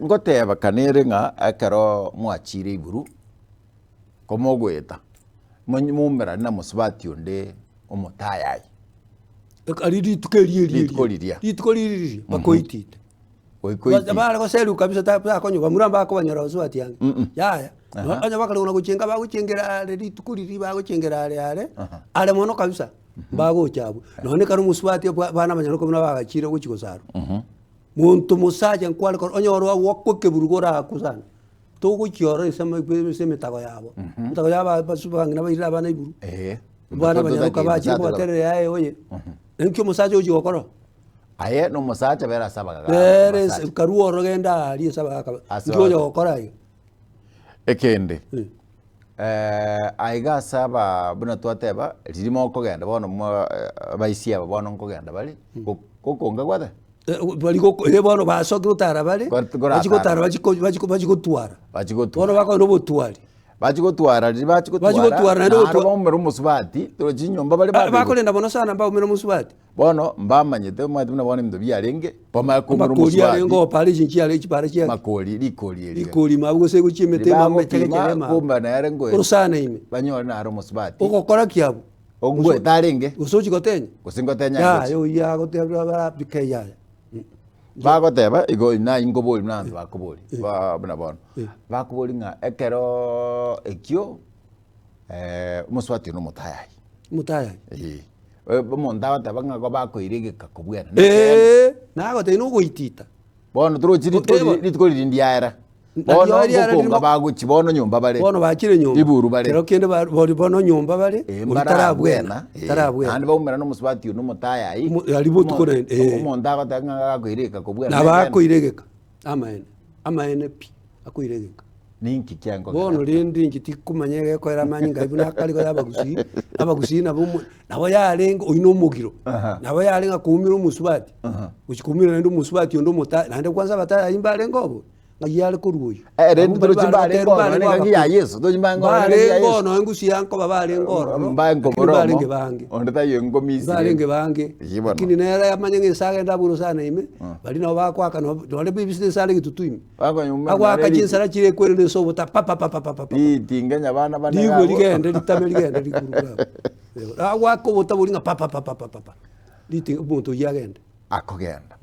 Ngoteba kanere ng'a ekero mwachire iburu, komogoeta, moumerane na mosubati onde omotayayi. Aria rituko erio erio Rituko erio. riria. Rituko riria riria, bakoitite. Goikoiti. Bare goserigwa kabisa ta- takonya bamura mbakobanyora basubati ange. Mm-mm. Yaya, Aha. onye bakare kona gochenga bagochengera are rituko riria bagochengera are are, Aha. are mono kabisa, mbagocha abwo. Nonye ekero omosubati abwa abana abanyene buna bagachire gochia gosarwa. Monto mosacha nkware kore onye ore agwakwa ekeburugo orakwe sana, togochia ororo ase ama ase emetago yabo, emetago ya aba abasu abang'ina bairire abana iburu, Eeh. abana abanyaroka bachire kobaterera yaye oye, nki omosacha ogochia gokora? Aye na omosacha bera ase abagaga Bere abasacha. ase karue ororo genda aaria ase abagaka ba- Ase nki onya abagaka. gokora iga? Ekende, Eh. aiga ase aba buna twateba, riria mokogenda bono mwa abaisia aba bono nkogenda bare, go- gokonga gwateba? Bari goko eh bono basokire gotara bare, Got- koratara. bachi gotara bachi ko bachi ko bachi gotwara. Bachi gotwara. Bono bakogenda obotwari. Bachi gotwara riria bachi Bachi gotwara, gotwara naende naro gotwa- baumera omosubati, torochi chinyomba bare Ba- babere. Bakorenda mono sana mbaumera omosubati. Bono mbamanyete omanyete buna bono ebinto biarenge, bamanye koumera Amakori arenge omosubati, opara echi nchiare chipara chia makori rikori eria. rikori ime abwo gose gochia emete Riria ime emechegechege bagopima, ime abwo. kumbe nere ngoe Orosana ime. banyore naro omosubati. Ogokora ki abwo? Ongoete arenge. Gose ochie gotenya? Gose ngotenya Yaya ngochia. oyio agoteba bika yaya. Bagoteba igo naye nkobori buna abanto bakobori ba buna bono. Bakobori ng'a ekeroooo ekio omosubati oyo na omotayayi. Omotayayi? Eeh. Omonto agoteba ng'a igo bakoira egeka kobwena, nekeene. Eeh, nagotebia nogoitita. Bono torochi rituko Bono- riri rituko riri ndiaera. Nario Bono riara ngokonga ririmo- bagochi bono nyomba bare. Bono bachire nyomba. Riburu bare. Kero kende ba- bori bono nyomba bare, Eh, ori mbarabwena, tarabwena, eh, tarabwena. naende baumera na omosubati oyo na omotayayi. Omo- aria botuko Omo- naende, eh. Omonto agoteba ng'a gakoira egeka kobwena. Nabo nekeene. akoira egeka, amaene, amaene pi, akoira egeka. Ninki kiankogera? Bono rende inche tikomanya egekoera amanyinga ayio buna akare igo abagusii, abagusii nabo omo nabo yarenge oyio na omogiro, Aha. nabo yarenge ng'a koumera omosubati, Aha. gochia koumera naende omosubati onde omota naende kwanza abatayai mbarenge obo, ng'ai yare korwa oyio. Eh, rende Abwo mbari torochi bare mbarenge goterwa ororo barenge nengaki ya abakuru. Yeso, torochi mbarenge ororo nengaki ya Mbarenge Yeso. ono engusu ya nkoba barenge ororo, Mbae lakini nkobora mbarenge omo, bange. onde taiyo engomisire. Mbarenge bange, Eyio bono. lakini nere amanye ng'a ense agende abwo orosana ime, baria nabo bakoaka nabo nore bibisete ense are egetutu ime. Agoaka chinsara chiria ekwerende ase obota pa pa pa pa pa pa pa. Ritingenya abana bane Rigwe abwo. rigende ritame rigende riguruke abwo. Agoaka obota boria ng'a pa pa pa pa pa pa pa. Ritinga omonto oyio agende. Akogenda.